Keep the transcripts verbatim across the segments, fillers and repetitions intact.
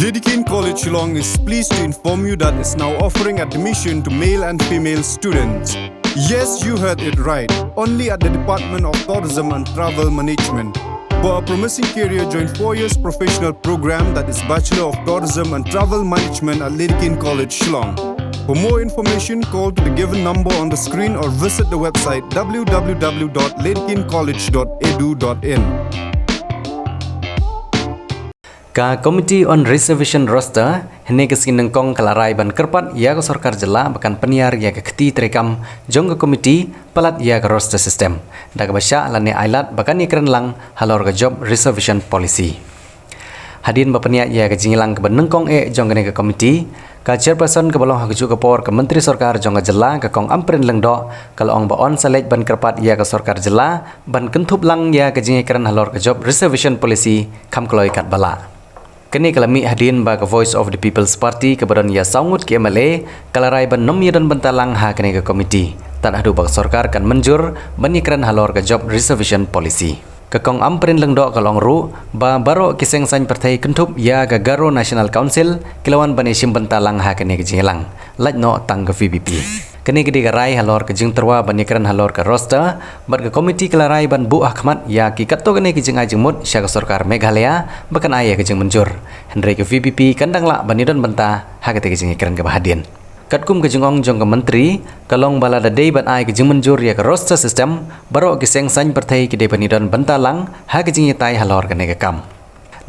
Dedekind College Shillong is pleased to inform you that it's now offering admission to male and female students. Yes, you heard it right. Only at the Department of Tourism and Travel Management. For a promising career, join four years professional program, that is Bachelor of Tourism and Travel Management at Dedekind College Shillong. For more information, call to the given number on the screen or visit the website w w w dot dedekind college dot e d u dot i n. Ka Committee on Reservation Roster hynne ka sngi nyngkong ka la rai ban kyrpad ïa ka sorkar jylla ba kan pynïar ïa ka kti treikam jong ka committee palat ïa ka roster system, da kaba shah lane ailad ba kan ïakren lang halor ka job reservation policy. Hadien ba pynïaid ïa ka jingïalang kaba nyngkong eh jong kane ka committee, ka chairperson kaba long ha kajuh ka por ka Myntri Sorkar jong ka jylla, ka Kong Ampareen Lyngdoh, ka la ong ba yn sa leit ban kyrpad ïa ka sorkar jylla ban kynthup lang ïa ka jingïakren halor ka job reservation policy kham kloi katba lah. Kane ka la mih hadien ba ka Voice of the People's Party kaba don ïa saw ngut ki M L A ka la rai ban nym ïadon bynta lang ha kane ka committee tad haduh ba ka sorkar kan mynjur ban ïakren halor ka job reservation policy. Ka Kong Ampareen Lyngdoh ka la ong ruh ba baroh ki seng saiñ pyrthei kynthup ïa ka Garo National Council ki la wan ban ïashim bynta lang ha kane ka jingïalang, lait noh tang ka V P P. Kane ka dei ka rai halor ka jingtyrwa ban ïakren halor ka roster, bad ka committee ka la rai ban buh ha khmat ïa ki katto katne ki jingai jingmut sha ka sorkar Meghalaya ba kan ai ïa ka jingmynjur. Hynrei ka V P P kan dang lah ban ïadon bynta ha kata ka jingïakren kaba hadien. Katkum ka jingong jong ka Myntri, ka long ba lada dei ban ai ka jingmynjur ïa ka roster system, baroh ki seng saiñ pyrthei ki dei ban ïadon bynta lang ha ka jingïatai halor kane ka kam.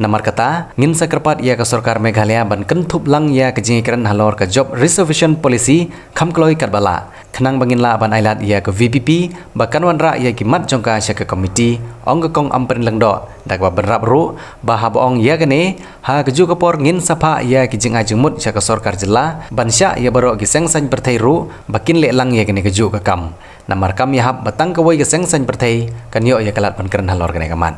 Namar kata, ngin sa kyrpad ïa ka sorkar Meghalaya ban kynthup lang ïa ka jingïakren halor ka job reservation policy kham kloi katba lah, khnang ba ngin lah ban ailad ïa ka V P P ba kan wanrah ïa ki mat jong ka sha ka committee, ong ka Kong Ampareen Lyngdoh, da kaba bynrap ruh ba haba ong ïa kane, ha kajuh ka por ngin sa phah ïa ki jingai jingmut sha ka sorkar jylla ban shah ïa baroh ki seng saiñ pyrthei ruh ba kin leh lang ïa kane kajuh ka kam. Namar kam ïahap ba tang kawei ka seng saiñ pyrthei kan ïoh ïa ka lad ban kren halor kane ka mat.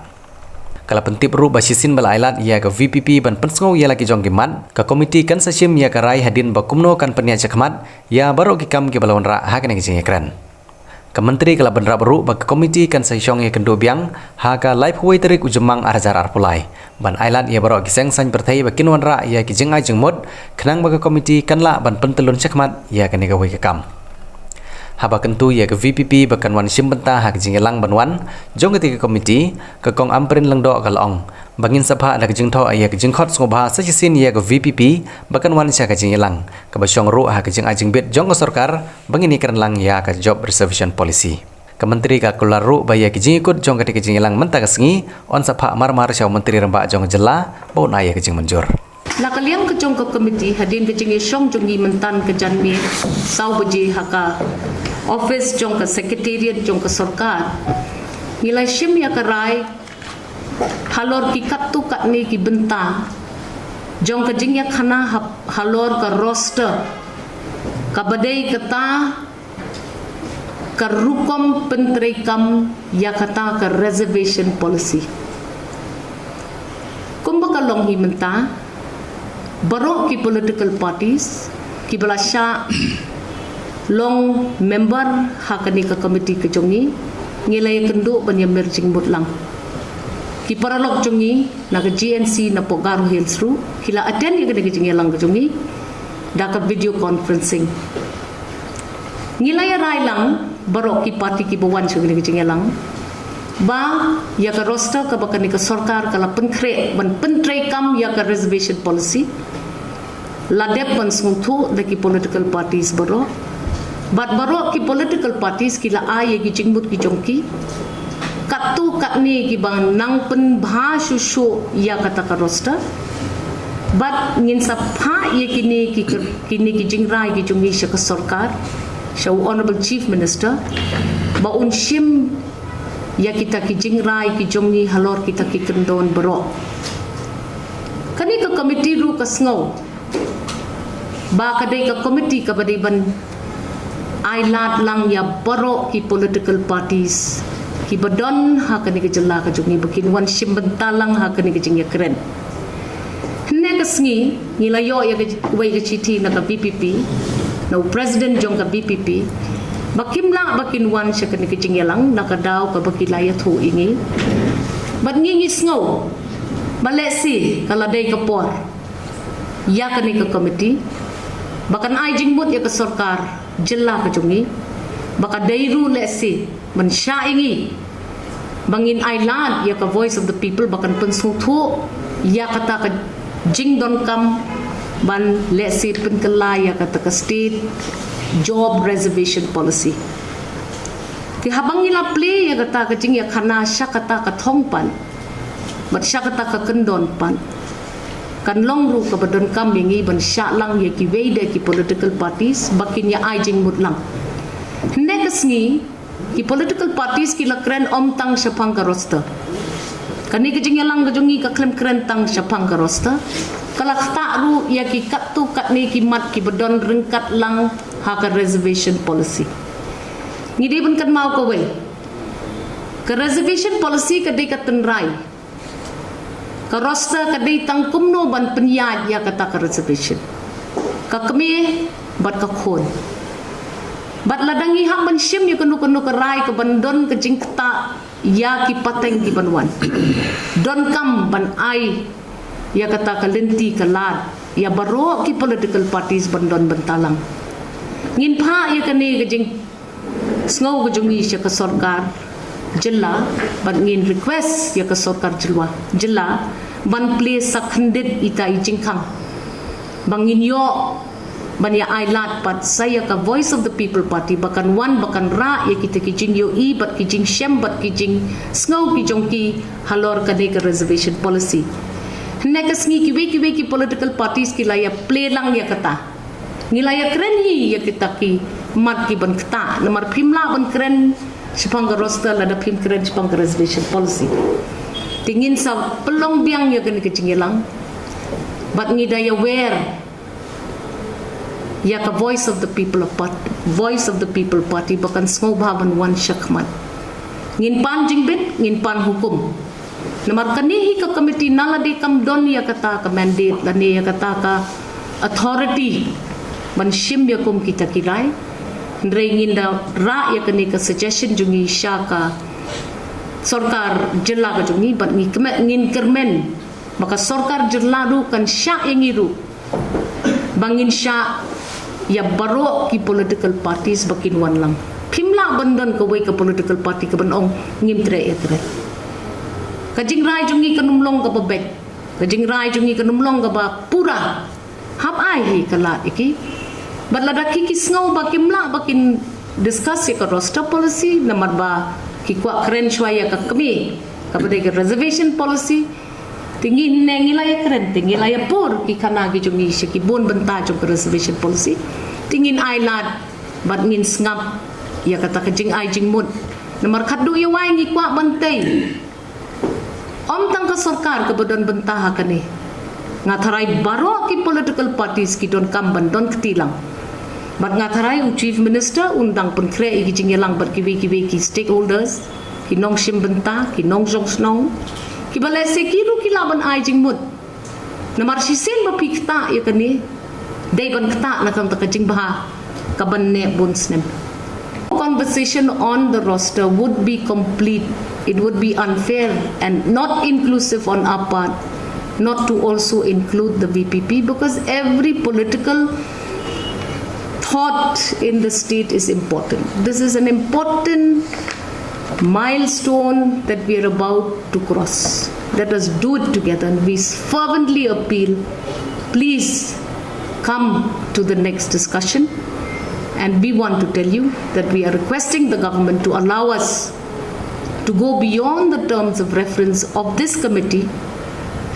Ka la pyntip ruh ba shisien ba la ailad ïa ka V P P ban pynsngew ïa la ki jong ki mat, ka committee kan sa shim ïa ka rai hadien ba kumno kan pynïaid shakhmat ïa baroh ki kam kiba la wanrah ha kane ka jingïakren. Ka Myntri ka la bynrap ruh ba ka committee kan sa shong ïakynduh biang ha ka laiphew wei tarik u Jymmang ar hajar arphew lai ban ailad ïa baroh ki seng saiñ pyrthei ba kin wanrah ïa ki jingai jingmut, khnang ba ka committee kan lah ban pyntyllun shakhmat ïa kane kawei ka kam. Haba kyntu ïa ka V P P ba kan wan shim bynta ha ka jingïalang ban wan jong kata ka committee, ka Kong Ampareen Lyngdoh ka la ong ba ngin sa phah da ka jingthoh ïa ka jingkhot sngewbha sa shisien ïa ka V P P ba kan wan sha ka jingïalang, kaba shong ruh ha ka jingai jingbit jong ka sorkar ba ngin ïakren lang ïa ka job reservation policy. Ka Myntri ka kular ruh ba ïa ki jingïakut jong kata ka jingïalang mynta ka sngi yn sa phah mar mar sha u Myntri Rangbah jong ka jylla ba un ai ïa ka jingmynjur. Na ka liang ka jong ka committee, hadien ka jingïashong jong ngi mynta ka janmiet saw baje ha ka office jong ka secretariat jong ka sorkar, ngi la shim ïa ka rai halor ki katto katne ki bynta jong ka jingïakhana ha-, halor ka roster, kaba dei kata ka rukom pyntreikam ïa kata ka reservation policy. Kumba ka long hi mynta, baroh ki political parties kiba la shah long member ha kane ka committee ka jong ngi, ngi la ïakynduh ban ïamir jingmut lang. Ki paralok jong ngi na ka G N C na poh Garo Hills ruh ki la attend ïa kane ka jingïalang ka jong ngi da ka video conferencing. Ngi la ïa rai lang baroh ki party kiba wan sha kane ka jingïalang ba ïa ka roster kaba kane ka sorkar ka la pynkhreh ban pyntreikam ïa ka reservation policy la dep ban sngewthuh da ki political parties baroh. Bad baroh ki political parties ki la ai ïa ki jingmut ki jong ki katto katne kiba nang pynbha shuh shuh ïa kata ka roster. Bad ngin sa phah ïa kine ki, kine ki jingrai ki jong ngi sha ka sorkar, sha u Honorable Chief Minister, ba un shim ïa kita ki jingrai ki jong ngi halor kita ki kyndon baroh. Kane ka committee ruh ka sngew ba ka dei ka committee kaba dei ban ailad lang ïa baroh ki political parties kiba don ha kane ka jylla ka jong ngi ba kin wan shim bynta lang ha kane ka jingïakren. Hynne ka sngi ngi la ïoh ïa kawei ka shithi na ka V P P, na u president jong ka V P P, ba kim lah ba kin wan sha kane ka jingïalang na ka daw kaba ki la ïathuh ïa ngi. Bad ngi ngi sngew ba lehse ka la dei ka por ïa kane ka committee ba kan ai jingmut ïa ka sorkar jylla ka jong ngi, ba ka dei ruh lehse ban shah ïa ngi ba ngin ai lad ïa ka Voice of the People ba kan pynsngewthuh ïa kata ka jingdonkam ban lehse pynkylla ïa kata ka state job reservation policy. Te haba ngi la plie ïa kata ka jingïakhana sha kata ka thong pat bad sha kata ka kyndon pat, kan long ruh kaba donkam ïa ngi ban shah lang ïa kiwei de ki political parties ba kin ïa ai jingmut lang. Hynne ka sngi ki political parties ki la kren ym tang shaphang ka roster. Kane ka jingïalang ka jong ngi kam kren tang shaphang ka roster, ka la ktah ruh ïa ki katto katne ki mat kiba don ryngkat lang ha ka reservation policy. Ngi dei ban kynmaw kawei, ka reservation policy ka dei ka tynrai. Ka roster ka dei tang kumno ban pynïaid ïa kata ka reservation, ka kmie bad ka khun. Bad lada ngi hap ban shim ïa kano kano ka rai ka ban don ka jingktah ïa ki pateng kiban wan, donkam ban ai ïa kata ka lynti ka lad ïa baroh ki political parties ban don bynta lang. Ngin phah ïa kane ka jing sngew ka jong ngi sha ka sorkar jylla, bad ngin request ïa ka sorkar jylla, jylla ban plie sa khyndiat ita i jingkhang ba ngin ïoh ban ïa ai lad pat sa ïa ka Voice of the People Party ba kan wan ba kan rah ïa kita ki jingïohi bad ki jingshem bad ki jingsngew ki jong ki halor kane ka reservation policy. Hynne ka sngi kiwei kiwei ki political parties ki la ïa plie lang ïa kata. Ngi la ïa kren hi ïa kita ki mat kiban ktah, namar phim lah ban kren shaphang ka roster lada phim kren shaphang ka reservation policy. Te ngin sa pynlong biang ïa kane ka jingïalang bad ngi da ïa wer ïa ka Voice of the People of Part-, Voice of the People Party ba kan sngewbha ban wan shakhmat. Ngin pan jingbit, ngin pan hukum. Namar kane hi ka committee na lade kam don ïa kata ka mandate lane ïa kata ka authority ban shim ïa kum kita ki rai. Hynrei ngin da rah ïa kane ka suggestion jong ngi sha ka sorkar jylla ka jong ngi bad ngi kyrmen, ngin kyrmen ba ka sorkar jylla ruh kan shah ïa ngi ruh ba ngin shah ïa baroh ki political parties ba kin wan lang. Phim lah ban don kawei ka political party kaban ong ngim treh ïa treh. Ka jingrai jong ngi kan ym long kaba beit, ka jingrai jong ngi kan ym long kaba pura. Hap ai hi ka lad ïa ki. Bad lada ki ki sngew ba kim lah ba kin discuss ïa ka roster policy namar ba ki kwah kren shuwa ïa ka kmie kaba dei ka reservation policy. Te ngi hynne ngi la ïa kren, te ngi la ïa pur ki khana ki jong ngi sha ki bun bynta jong ka reservation policy. Te ngin ai lad bad ngin sngap ïa kata ka jingai jingmut. Namar khatduh ïa wai ngi kwah ban tei ym tang ka sorkar kaba don bynta ha kane. Nga tharai baroh ki political parties ki donkam ban don kti lang. Bad nga tharai u Chief Minister un dang pynkhreh ïa ki jingïalang bad kiwei kiwei ki stakeholders, ki nongshim bynta, ki nongjong shnong, kiba lehse ki ruh ki lah ban ai jingmut. Namar shisien ba phi ktah ïa kane, dei ban ktah na ka bynta ka jingbha kaban neh bun snem. Conversation on the roster would be complete. It would be unfair and not inclusive on our part not to also include the V P P, because every political thought in the state is important. This is an important milestone that we are about to cross. Let us do it together, and we fervently appeal, please come to the next discussion. And we want to tell you that we are requesting the government to allow us to go beyond the terms of reference of this committee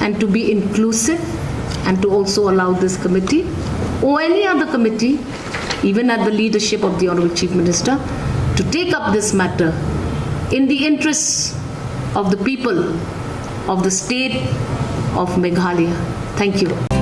and to be inclusive and to also allow this committee or any other committee, even at the leadership of the Honorable Chief Minister, to take up this matter in the interests of the people of the state of Meghalaya. Thank you.